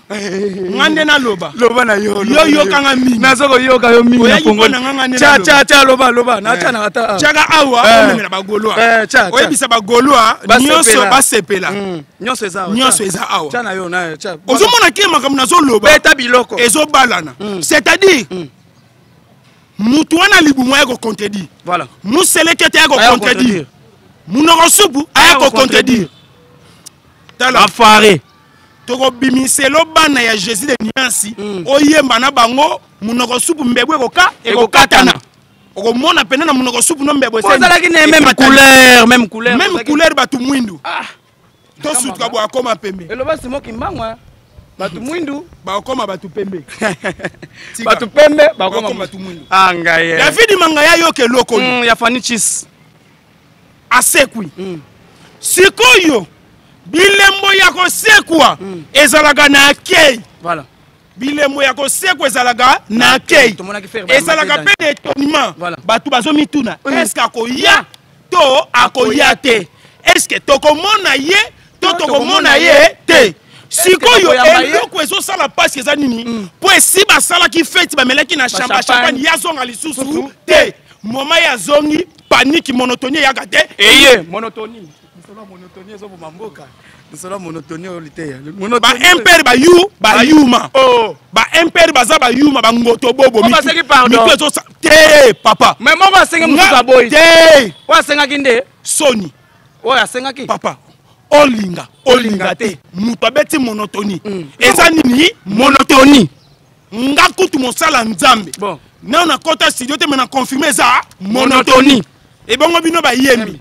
S2: nga nde naloba.
S1: Loba na yo.
S2: Yo yokanga mingi.
S1: Naza koyoka yo mingi.
S2: Oyaki mpo na nga, nga nde.
S1: Tia, tia, tia, loba, loba, natya na ata.
S2: Tiaka awa, omemela bagaulois, oyebisa bagaulois nyonso basepela.
S1: Nyonso eza awa.
S2: Nyonso eza awa.
S1: Tia na yo na tia.
S2: Ozomona ke makambo nazoloba
S1: beta biloko.
S2: Ezobalana, c'est-à-dire mutu wana libumu aya kocontredire.
S1: Voilà.
S2: Museleke te aya kocontredire, munoko supu aya kocontredire.
S1: Tala, bafoire.
S2: Tokobimiselo bana ya Jésus de Nuance, oyemba na bango munoko supu, mbebu ekoka ekokatana. Okomona pene na munoko supu no mbebo.
S1: Ozalaki ne même couleur, même couleur.
S2: Même couleur, bato mwindu tosutuka bo akoma pembe.
S1: Eloba Simo Kimbangu, bato mwindu.
S2: Bakoma bato pembe.
S1: Bato pembe.
S2: Bakoma bato mwindu.
S1: Ah, ngai.
S2: David Mangaya, yoka eloko
S1: oyo ya Fani Chis.
S2: Asekwi. Sikoyo bilembo ya kosekwa ezalaka na akei.
S1: Voilà.
S2: Bilembo ya kosekwa ezalaka na akei, ezalaka mpe na étonnement. Bato bazomituna: est-ce akoya to akoya te? Est-ce tokomona ye to tokomona ye te? Sikoyo eloko ezosala mpasi eza nini? Mpo esi basalaki feti, bamelaki na champagne, ye azonga lisusu te. Moma ye azongi, panique, monotonie eyaka te.
S1: Eye monotonie, lisolo ya monotonie ezoboma mboka, lisolo ya monotonie oyo liteya.
S2: Baimpere bayu bayuma, baimpere baza bayuma, bangoto bobo.
S1: Basengi pardon.
S2: Mitu ezosa te, papa.
S1: Mais moko asengi, mosusu aboyi.
S2: Te.
S1: Oyo asengaki nde
S2: soni.
S1: Oyo asengaki.
S2: Papa, olinga olinga te, moto abeti monotonie. Eza nini monotonie? Nga kutu mosala Nzambe nano nakɔta studio te, me na confirme eza monotonie. Ebongo bino bayembi,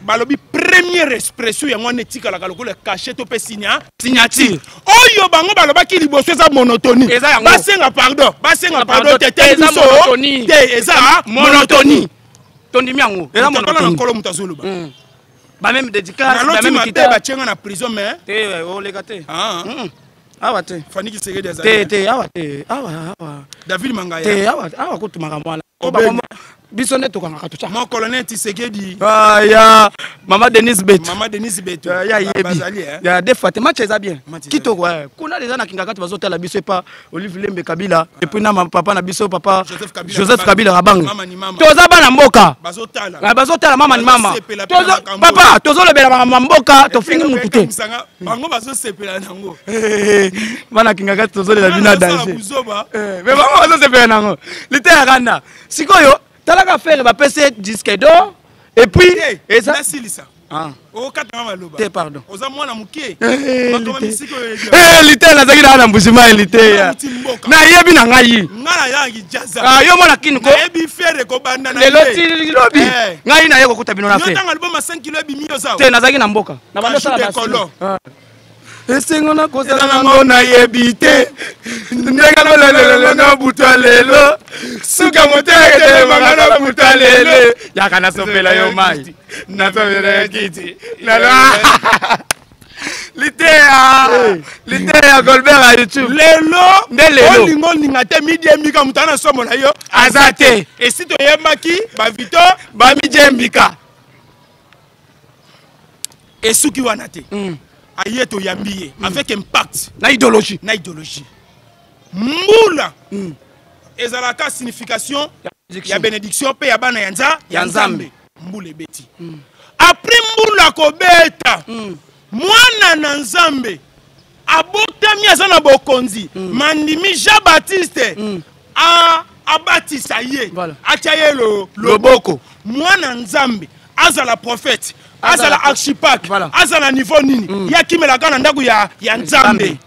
S2: balobi première expression yango wana etikalaka lokola cachet to mpe
S1: signature.
S2: Oyo bango balobaki liboso eza monotonie, basenga pardon, basenga pardon te, te biso te, eza monotonie.
S1: Tondimi yango, eza
S2: monotonie. Nkolo moto azoloba.
S1: Bameme dédicace.
S2: Naloti mabe, batienga na prison, mais
S1: te, oleka te awa te.
S2: Fani Kisekedi.
S1: Te, te, awa te, awa, awa.
S2: David Mangaya.
S1: Te, awa, awa kutu makambo wana biso nde tokangaka totya.
S2: Mon colonel Tisekedi.
S1: Ya mama Denise Bet.
S2: Mama Denise Beto.
S1: Ya yebi ya des fois te, match eza bien kitoko. Kuna deja na Kingakati bazotala biso epa Olive Lembe Kabila, et puis na papa na biso, papa Joseph Kabila Rabanga. Toza bana mboka, bazotala mama ni mama. Papa, tozolobela makambo ya mboka, tofingi mutu te.
S2: Bango bazosepela nango.
S1: Bana Kingakati, tozolela bino danger, mais bango bazosepela nango. Liteya kanda sikoyo, talaka Ferre, bapesi disque d'or et puis
S2: eza nasilisa okatanga maloba.
S1: Te, pardon.
S2: Oza mwana moke.
S1: Liteya, nazalaki na na Mbujima, liteya nayebi na ngai. Yo mwana kini
S2: ko
S1: lelo ti lobi ngai naye kokuta bino na fe te, nazalaki na mboka na bandosala. Esengo na kozala nango nayebi te ndenge lolelelo na butu lelo, suka motema etelemaka na butu lelo, yaka nasopela yo mai, nasopela yo kiti. Lite. Liteya, liteya Golbert ya YouTube.
S2: Lelo
S1: nde lelo.
S2: Olingo olinga te, midiembika, moto ana somo na yo
S1: aza te.
S2: Esi toyembaki bavito.
S1: Bamidiembika.
S2: Esuki wana te. Aye, toyambi ye avec impact
S1: na idéologie.
S2: Na idéologie. Mbula ezalaka signification ya bénédiction mpe ya bana ya nza
S1: ya Nzambe.
S2: Mbula ebeti. Après mbula kobeta, mwana na Nzambe abotami, aza na bokonzi. Mandimi Jean Baptiste abatisa ye, atia ye
S1: loboko.
S2: Mwana Nzambe azala prophète, azala archipaque, azala niveau nini, ye akimelaka na ndako ya Nzambe.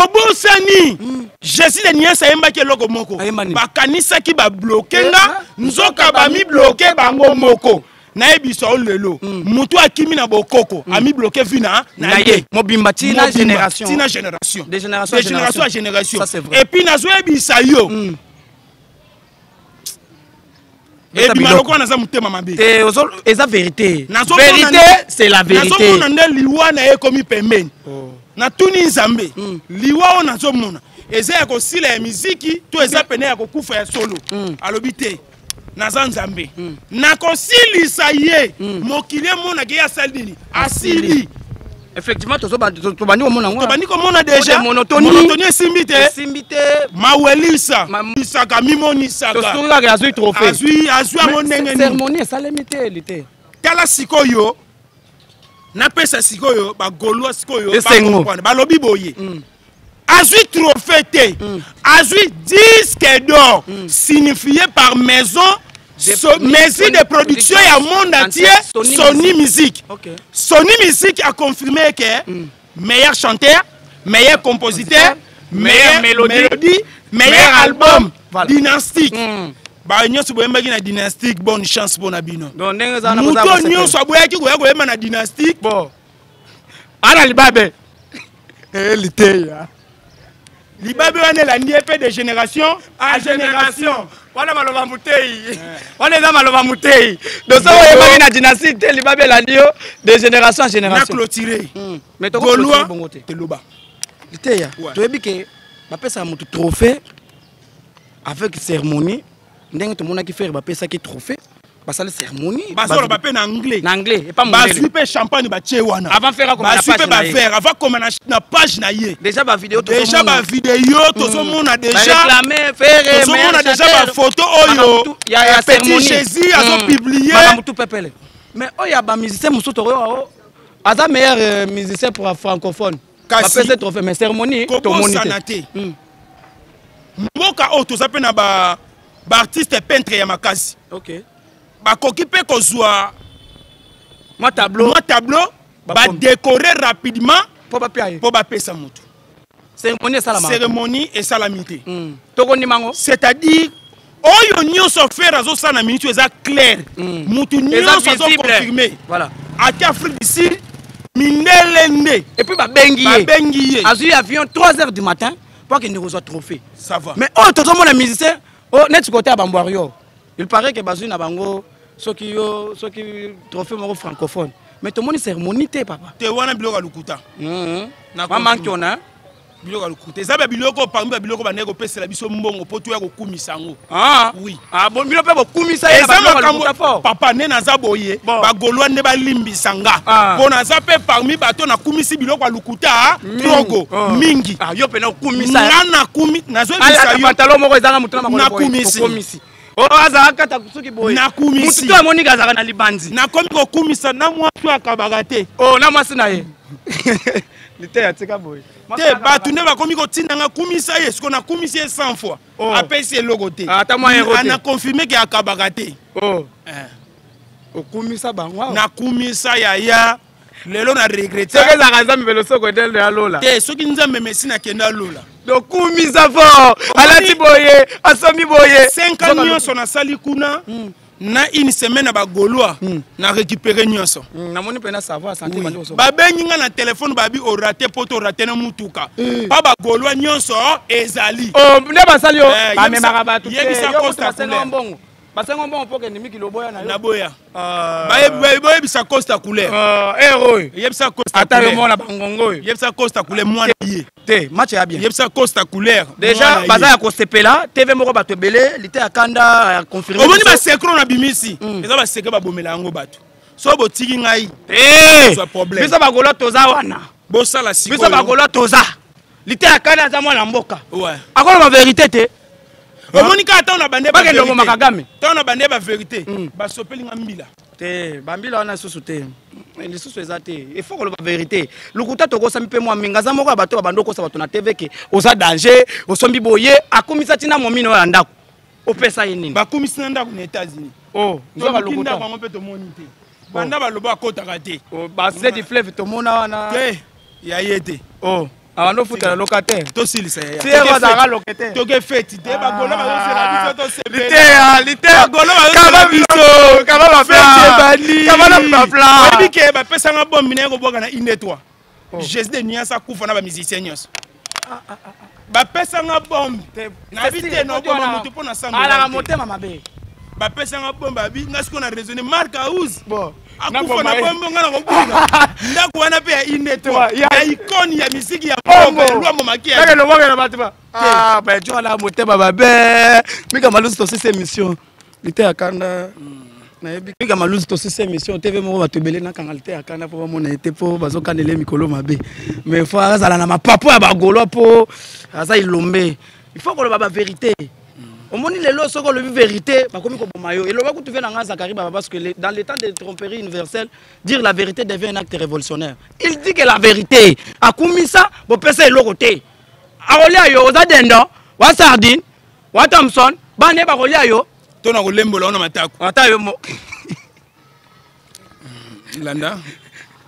S2: Obosani Jésus de nuance ayembaki eloko moko.
S1: Ayemba nini?
S2: Bakanisaki babloquer nga, nzoka bamibloquer bango moko. Nayebisa o lelo, motu akimi na bokoko, amibloquer vi na
S1: na
S2: ye
S1: ye mobimba, tina
S2: mobimba,
S1: génération.
S2: Tina génération.
S1: De génération à
S2: de génération à génération.
S1: Ça, c'est vrai.
S2: Et puis nazoyebisa yo,
S1: Beta
S2: ebima
S1: biloko.
S2: lokola naza motema mabe.
S1: Te, eza vérité.
S2: Nazomona
S1: Vérité, c'est la vérité.
S2: Nazomona nde liwa na ye ekomi pembeni. Natuni Nzambe, liwa oyo nazomona eza ya kosila ya miziki to eza pene ya kokufa ya solo? Alobi te, naza Nzambe, nakosilisa ye. Mokili emonaki ye asali nini, asili.
S1: Effectivement, tobandi komona yango.
S2: Tobandi komona déjà
S1: monotonie.
S2: Monotonie esimbi te.
S1: Esimbi te.
S2: Mawelisa isaka, mimonisaka.
S1: Tosuki kaka azwi trophée.
S2: Azwi yango ndenge nini?
S1: Cérémonie esalemi te, eli te.
S2: Tala sikoyo, napesa sikoyo bagaulois sikoyo
S1: Esengo.
S2: Bacomprendre. Balobi boye, azwi trophée te, azwi disque d'or signifié par maison maison de production ya monde entier,
S1: Sony.
S2: Sony Music. Sony Music a confirmé que meilleur chanteur, meilleur compositeur, meilleure
S1: meilleure mélodie,
S2: mélodie, meilleur
S1: meilleur
S2: album,
S1: album. Voilà.
S2: Dynastique. Bayo nyonso boyembaki na Dynastique, bonne chance mpona bino.
S1: Donc ndenge eza wana,
S2: moto
S1: boza
S2: nyonso aboyaki koya koyemba na Dynastique,
S1: bon, ana libabe eliteya.
S2: Libabe wana elandi ye mpe de génération à génération.
S1: Wana maloba mutei, wana eza maloba mutei. Donc soki oyebaki na Dynastie te, libabe elandi yo de génération en
S2: Na
S1: génération.
S2: clôturé.
S1: Mais
S2: Gaulois
S1: tokoclôturer bongo te.
S2: Teloba.
S1: Liteya, toyebi ke bapesaka moto trophée avec cérémonie, ndenge tomonaki Ferre bapesaki trophée, basali cérémonie.
S2: Bazoloba mpe na anglais.
S1: Na anglais epa
S2: Bazwi
S1: mondele.
S2: mpe champagne, batie wana.
S1: Avant Ferre akoma na
S2: Bazwi mpe
S1: page na ye.
S2: baverre avant koma na page na ye.
S1: Déjà bavidéo.
S2: Déjà bavidéo tozomona déjà.
S1: Baréclame Ferre.
S2: Tozomona déjà bafoto oyo
S1: ya
S2: petit
S1: cérémonie.
S2: Jésus azopublier.
S1: Makambo tu pepele. Mais oyo ya bamusicien mosusu, tokoyoka o aza meilleur musicien pour francophone,
S2: Kasi,
S1: bapesa trophée, mais cérémonie tomoni
S2: kobosana
S1: te.
S2: te, mboka oyo toza mpe na baartiste peintre ya makasi. Bakoki mpe kozwa
S1: mwa tableau.
S2: Mwa tableau,
S1: Bakomi.
S2: badécorer rapidement
S1: mpo bapia ye.
S2: Mpo bapesa motu.
S1: Cérémonie esalama.
S2: Cérémonie esalami te.
S1: Tokondima yango.
S2: C'est-à-dire oyo nyonso Ferre azosala na minute oyo eza clair, mutu
S1: Eza
S2: nyonso
S1: visible.
S2: azoconfirmer. Ate Afrique du Sud, mindele nde
S1: Et puis babengi ye.
S2: Babengi ye.
S1: Azwi avion 3 heures du matin mpo akende kozwa trophée.
S2: Ça va.
S1: Mais oyo tozomona musicien oyo neti kote ya bambwario, il paraît ke bazwi na bango soki yo soki trophée moko francophone, mais tomoni cérémonie te, papa.
S2: Te, wana biloko ya lokuta. Na
S1: Mama nkiona.
S2: Biloko ya lokuta, eza babiloko parmi babiloko bandeki kopesela biso mbongo mpo toya kokumisa yango.
S1: Ah.
S2: Oui.
S1: Ah bon, bino mpe bokumisa ye na
S2: Eza
S1: babiloko ya
S2: makambo
S1: lokuta fort.
S2: Papa, nde naza boye,
S1: Bon.
S2: bagaulois nde balimbisa nga,
S1: Ah.
S2: mpo naza mpe parmi bato nakumisi biloko ya lokuta trogo
S1: Oh.
S2: mingi.
S1: Ah, yo mpena okumisa.
S2: Nga nakumi, nazoyebisa
S1: Alata
S2: yo.
S1: pantalon moko ezanga motu na makolo boye.
S2: Nakumisi.
S1: Okomisi oyo azalaka kata soki boye.
S2: Nakumisi.
S1: Mutu to amoniki azalaka na libanzi.
S2: Nakomi kokumisa na mwasi oyo akabaka te.
S1: O na mwasi na ye liteya, tika boye.
S2: Te, bato nde bakomi kotinda nga kumisa ye. Siko nakumisi ye 100 fois,
S1: Oh.
S2: apesi eloko te.
S1: Ah, ata mwa ero te.
S2: Ana confirme ke akabaka te.
S1: Oh.
S2: Eh.
S1: Okumisa bango awa.
S2: Nakumisa yaya, lelo na regretter.
S1: Soki ezalaka Nzambe, mbele soko etele ya lola.
S2: Te, soki Nzambe mesi, nakende alola.
S1: Okumisa fort, alati boye, asombi boye.
S2: 5 ans nyonso nasali kuna na une semaine na bagaulois, na récupéré nyonso.
S1: Namoni mpena savoir santé bandi kosoka.
S2: Babengi nga na telefone, babi orater mpo to orater na mutuka pa bagaulois nyonso ezali.
S1: Oh, nde basali yo.
S2: Eh,
S1: Bamemaka bato te.
S2: yebisa
S1: Yo
S2: Costa
S1: moto basenga
S2: Couleur.
S1: mbongo. Basengo mbongo mpo okende mikili, oboya na yo.
S2: Naboya. Boyebisa Costa Couleur.
S1: Ere oyo.
S2: Yebisa Costa.
S1: Ata yo mona bangongo oyo.
S2: Yebisa Costa Couleur, mwana ye.
S1: Te, match ya bien.
S2: Yebisa Costa Couleur.
S1: Déjà baza ya kosepela. TV moko, bato ebele, lite ya kanda ya confirme.
S2: Omoni basecret na bimisi, eza basecret babomela yango bato. So botiki ngai,
S1: problème. Biso bagolo toza wana.
S2: Bosala.
S1: Biso bagolo toza, lite ya kanda aza mwana mboka, akoloba vérité te.
S2: Omoni kaka ntango na bande
S1: Bakende oboma Kagame.
S2: Ntango na bande bavérité, basopeli nga mbila.
S1: Te, bambila wana lisusu te, lisusu eza te. Il faut koloba vérité. Lokuta tokosami mpe mwa mingi. Aza moko ya bato babandi okosa bato na TV ke oza danger, osombi boye, akomisa ntina momino oyo ya ndako. Opesa ye nini?
S2: Bakomisi na ndako na États-Unis.
S1: Oh, nzoka lokuta.
S2: Ndako yango mpe tomoni te. Banda baloba akotaka te.
S1: Base du fleuve tomona wana.
S2: Te, ya ye te.
S1: Oh, abanda ofutela locataire.
S2: Tosilisa.
S1: Ya azalaka locataire.
S2: Toke feti te, bagolo bazosela biso, tosepela.
S1: Liteya, liteya.
S2: Bagolo bazosela biso.
S1: Kaba
S2: bafeti.
S1: Kaba na baplan.
S2: Oyebi ke bapesanga bombi na ye kobwaka na inde 3. Jésus de nuance akufa na bamusicien nyonso. Bapesanga bombe, nayebi te naoboma motu mpo na
S1: Alaka motema mabe.
S2: Bapesanga bombe, abi nga sikoyo na raisonne, Mark House akufa na bombe, nga na kobunga ndako wana mpe ya inde 3 ya icône ya misiki ya mboka, Lwambo Makia.
S1: Lobokela bato ba bajo ala motema mabe. Mika Malusi, tosisi émission. Lite ya kanda, nayebi Mika Malusi, tosisi émission. TV moko, bato ebele, nakanga lite ya kanda mpo bamona ye te, mpo bazokanela ye mikolo mabe. Mais faut azala na mapapo ya bagolwa, mpo aza ilombe. Il faut koloba bavérité. Omoni lelo, soki olobi vérité, bakomi koboma yo. Eloba kutu ve na nga Zakari Baba, parce que dans le temps de tromperie universelle, dire la vérité devient un acte révolutionnaire. Il dit que la vérité, akumisa, bopesa eloko te, akolia yo. Oza dendo wa sardine wa Thomson, bana ye bakolia yo.
S2: To na kolembola wana matako.
S1: Ata yo mo.
S2: Landa.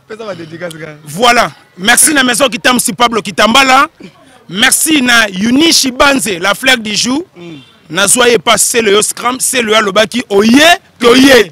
S1: Pesa badédicace kaka.
S2: Voilà, merci na maison Kitamsi, Pablo Kitambala. Merci na Yunishi Banze, la fleur du jour. Nazwa ye pa sele yo scram sele yo, alobaki oye toye.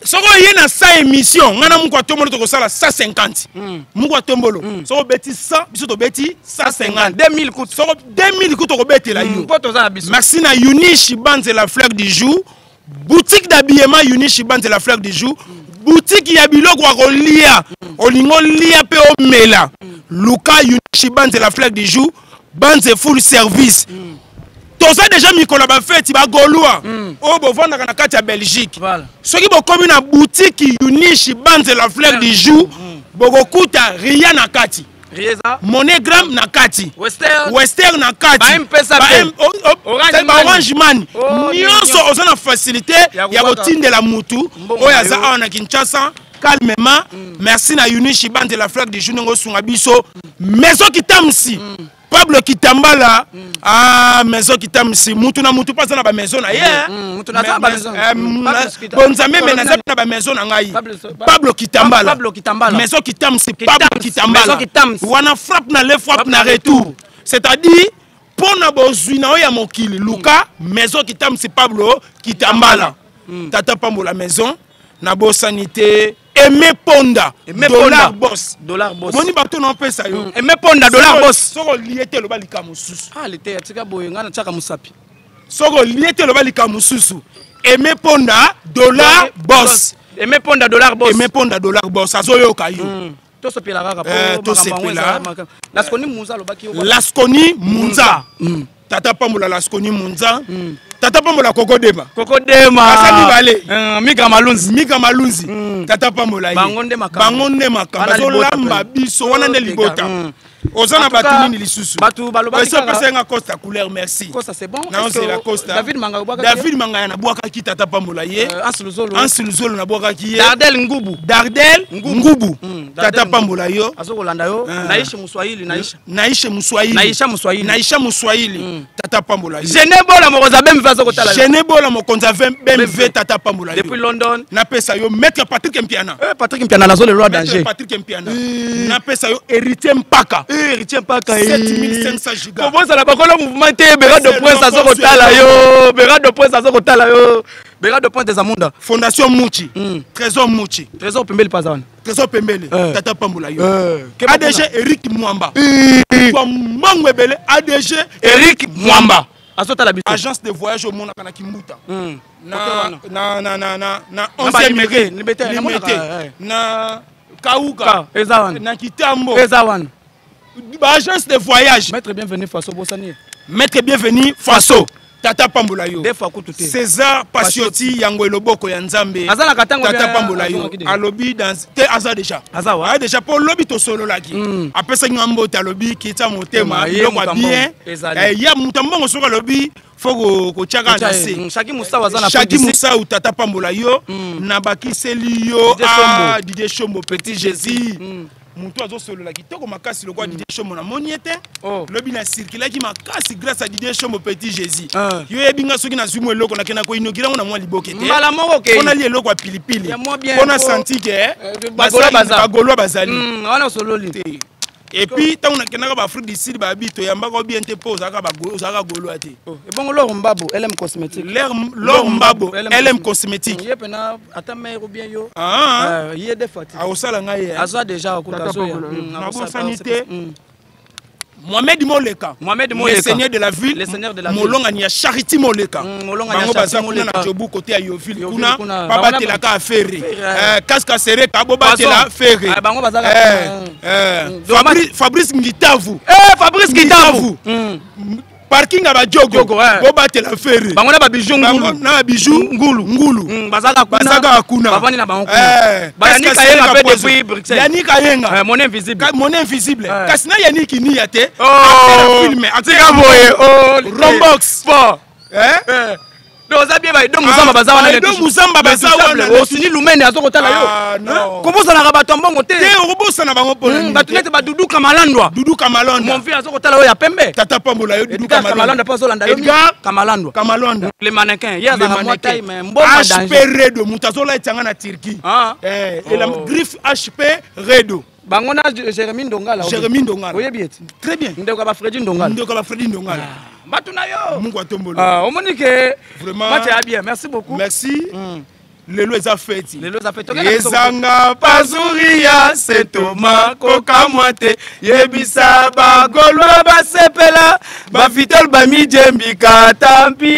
S2: Soki oye na 100 émission, ngai na moko atombolo tokosala 150. Moko atombolo, soki obeti 100, biso tobeti 150.
S1: 2000 kutu.
S2: Soko 2000 kutu tokobetela yo.
S1: Mpo toza na biso.
S2: Merci na Yunishi Banze, la fleur du jour, boutique d'habillement. Yunishi Banze, la fleur du jour, boutique ya biloko ya kolia. Olingi olia mpe omela, luka Yunishi Banze, la fleur du jour, Banze full service. Toza déjà mikolo ya bafeti. Bagolwa oyo bovandaka na kati ya Belgique, soki bokomi na boutique Yunishi Banze, la fleur du jour, bokokuta ria na kati, MoneyGram na kati, Western na kati, Orange Money nyonso. Oza na facilité ya kotindela mutu oyo aza awa na Kinshasa calmement. Merci na Yunishi Banze, la fleur du jour, ndenge osunga biso. Maison Kitamsi, Pablo Kitambala. Ah, maison Kitamsi, mutu na mutu mpo aza na bamaison na ye. Bonzambe, me naza na bamaison na ngai. Pablo Kitambala, maison Kitamsi, Pablo Kitambala wana, frappe na le frappe na retour, c'est-à-dire mpo na bozwi na oyo ya mokili, luka maison Kitamsi, Pablo Kitambala. Tata pambola maison. Nabosani te Aimé Ponda, Dollar Boss.
S1: Dollar Boss.
S2: Omoni bato na opesa yo.
S1: Aimé Ponda, Dollar Boss.
S2: Soki olie te, eloba likambo mosusu.
S1: Ah, lete atika boye, ngai natiaka mosapi.
S2: Soki olie te, eloba likambo mosusu. Aimé Ponda, Dollar Boss.
S1: Aimé Ponda, Dollar Boss.
S2: Aimé Ponda, Dollar Boss, azoyoka yo.
S1: Tosepela kaka.
S2: Tosepela.
S1: Lasconi Munza alobaki.
S2: Lasconi Munza, tata pambola Lasconi Munza, tata pambola Kokodema.
S1: Kokodema.
S2: Aza mibale.
S1: Mika Malunzi.
S2: Mika Malunzi, tata pambola ye.
S1: Bango nde makambo.
S2: Bango nde makambo, azolamba biso wana nde libota. Oza na bato nini lisusu?
S1: Bato balobaki.
S2: Esi opesa nga Costa Couleur, merci.
S1: Costa, c'est bon.
S2: Naozela Costa.
S1: David Manga obwakaki.
S2: David Mangaya nabwakaki, tata pambola ye.
S1: Anse Luzolo.
S2: Anse Luzolo nabwakaki ye.
S1: Dardel Ngubu.
S2: Dardel Ngubu, tata pambola yo.
S1: Azokolanda yo. Naisha Muswahili, Naisha.
S2: Naisha Muswahili.
S1: Naisha Muswahili.
S2: Naisha Muswahili, tata pambola yo.
S1: Gene Bola, mokonzi ya BMV, azokotala yo.
S2: Gene Bola, mokonzi ya BMV, tata pambola yo.
S1: Depuis London.
S2: Napesa yo maître Patrick Mpiana.
S1: Patrick Mpiana, nazolelwa danger.
S2: Patrick Mpiana. Napesa yo Héritier Mpaka.
S1: Héritier Mpaka.
S2: 7500 giga.
S1: Kobosana bakolo mouvement te. Berado Prince azokotala yo. Berado Prince azokotala yo. Berado Prince des Amunda.
S2: Fondation Muchi, Trésor Muchi.
S1: Trésor Pembeli paza wana.
S2: Trésor Pembele, tata pambola yo. ADG Eric Mwamba, kwa mbongo ebele, ADG
S1: Eric Mwamba. Azotala biso.
S2: Agence de voyage omonaka na Kimbuta. Na
S1: Côté wana.
S2: na
S1: Na ba
S2: 11e
S1: Limete,
S2: rue.
S1: Limete, namonaka,
S2: Limete. Na Kauka.
S1: Ka, eza wana.
S2: Na Kitambo.
S1: Eza wana.
S2: Ba agence de voyage.
S1: Maître Bienvenu Faso bosani.
S2: Maître Bienvenu Faso. Tata pambola yo.
S1: Des fois kutu te.
S2: César Pasioti yango eloboko ya Nzambe.
S1: Aza na katango
S2: Tata
S1: bien,
S2: pambola yo.
S1: azongaki déjà.
S2: Alobi dans te aza déjà.
S1: Aza wa?
S2: Aza déjà po lobi tosololaki. Apesaki nga mbote alobi kita motema
S1: Ye
S2: biloko ya
S1: moto
S2: bien.
S1: mbongo. Ezali.
S2: Eh, ya moto mbongo soki alobi faut kotiaka na se.
S1: Shaki Musawa aza na
S2: Shaki
S1: Afrique du Sud.
S2: Musau tata pambola yo nabakiseli yo
S1: Didier
S2: ah,
S1: Shombo.
S2: Didier Shombo petit Jésus. Moto azosolola kitoko makasi lokola Didier Shombo namoni ye te.
S1: Oh.
S2: Lobi na circulaki makasi grâce à Didier Shombo petit Jésus.
S1: Ah.
S2: Yo yebi nga soki nazwi mwa eloko nakenda koinogire yango na mwa liboke te.
S1: Mbala moko okei.
S2: Mpo nalia eloko ya pilipili.
S1: Ya mwa bien,
S2: Mpo na
S1: po-
S2: santi ke
S1: Bagaulois baza.
S2: bagaulois bazali.
S1: Wana osololi.
S2: Te. Et puis ntango nakendaka ba Afrique du Sud babi toyambaka bien te mpo ozalaka gaulois te.
S1: Oh, ebongo Lor Mbabo LM Cosmétique.
S2: Lor Mbabo LM Cosmétique.
S1: Ye pena ata mère ou bien yo.
S2: Ah,
S1: Ye des fois.
S2: akosala ngai ye.
S1: Azwa déjà okuta
S2: Tata
S1: azoya.
S2: Pongolo. Nabosani te. Mohamed Moleka.
S1: Mohamed
S2: Le
S1: Moleka.
S2: seigneur de la ville.
S1: Le seigneur de la ville.
S2: Molongani ya Charity Moleka.
S1: Molongani ya
S2: Bango baza
S1: Charity
S2: kuna na
S1: Moleka.
S2: Jobu côté ya Yoville
S1: Yoville
S2: kuna.
S1: kuna.
S2: Babatelaka affaire.
S1: Ferre.
S2: Casque sereka bobatela
S1: Poisson.
S2: ferre.
S1: Ah, bango bazalaka kuna.
S2: Fabrice Ngitavu.
S1: Eh Fabrice Ngitavu.
S2: Parking ya bajogo.
S1: Jogo, eh.
S2: Bobatela ferre.
S1: Bango na ba bijou
S2: Bango
S1: ngulu.
S2: na bijou
S1: Ngulu.
S2: Ngulu.
S1: Bazalaka kuna.
S2: Bazalaka kuna.
S1: Bavandi na bango kuna. Ba Yannick
S2: Casque
S1: Ayenga
S2: sereka
S1: pe
S2: poison.
S1: depuis Bruxelles.
S2: Yannick Ayenga.
S1: Monnaie invisible.
S2: Monnaie invisible. Kasi na Yannick Niya te.
S1: Oh.
S2: Acteur ya film, acteur
S1: Tika
S2: ya
S1: boye. Oh,
S2: Rombox.
S1: Fort.
S2: Eh?
S1: Donc oza bien ba Edo Muzamba baza wana.
S2: Edo Muzamba baza wana.
S1: Osini Lumene azokotala yo.
S2: Ah, non.
S1: Kobosanaka bato ya mbongo te.
S2: Te okobosana bango mpona nini
S1: Bato
S2: te?
S1: neti ba Dudu Kamalandwa.
S2: Dudu Kamalonda.
S1: Mon vieux azokotala oyo ya pembe.
S2: Tata pambola yo Dudu
S1: Edgar Kamalanda mpe azolanda yo.
S2: Edgar
S1: Kamalandwa.
S2: Kamalonda.
S1: Le mannequin. Ye azalaka mwa taille mais mbongo
S2: HP
S1: danger.
S2: Redo moto azolaita nga na Turquie.
S1: Ah.
S2: Eh, et la
S1: Oh.
S2: griffe HP Redo.
S1: Bango na Jérémy Ndongala.
S2: Jérémy Ndongala.
S1: Oyebi ete.
S2: Très bien.
S1: Ndeko ya ba Freddy Ndongala.
S2: Ndeko ba Freddy Ndongala.
S1: Bato na yo.
S2: Mungu atombolo.
S1: Ah, omoni ke
S2: Vraiment.
S1: match ya bien. Merci beaucoup.
S2: Merci. Lelo eza feti.
S1: Lelo eza feti. Tokenda biso
S2: Ezanga pazuri ya Saint Thomas kokamwa te yebisa bagolwa basepela bafidèle bamijembika tampi.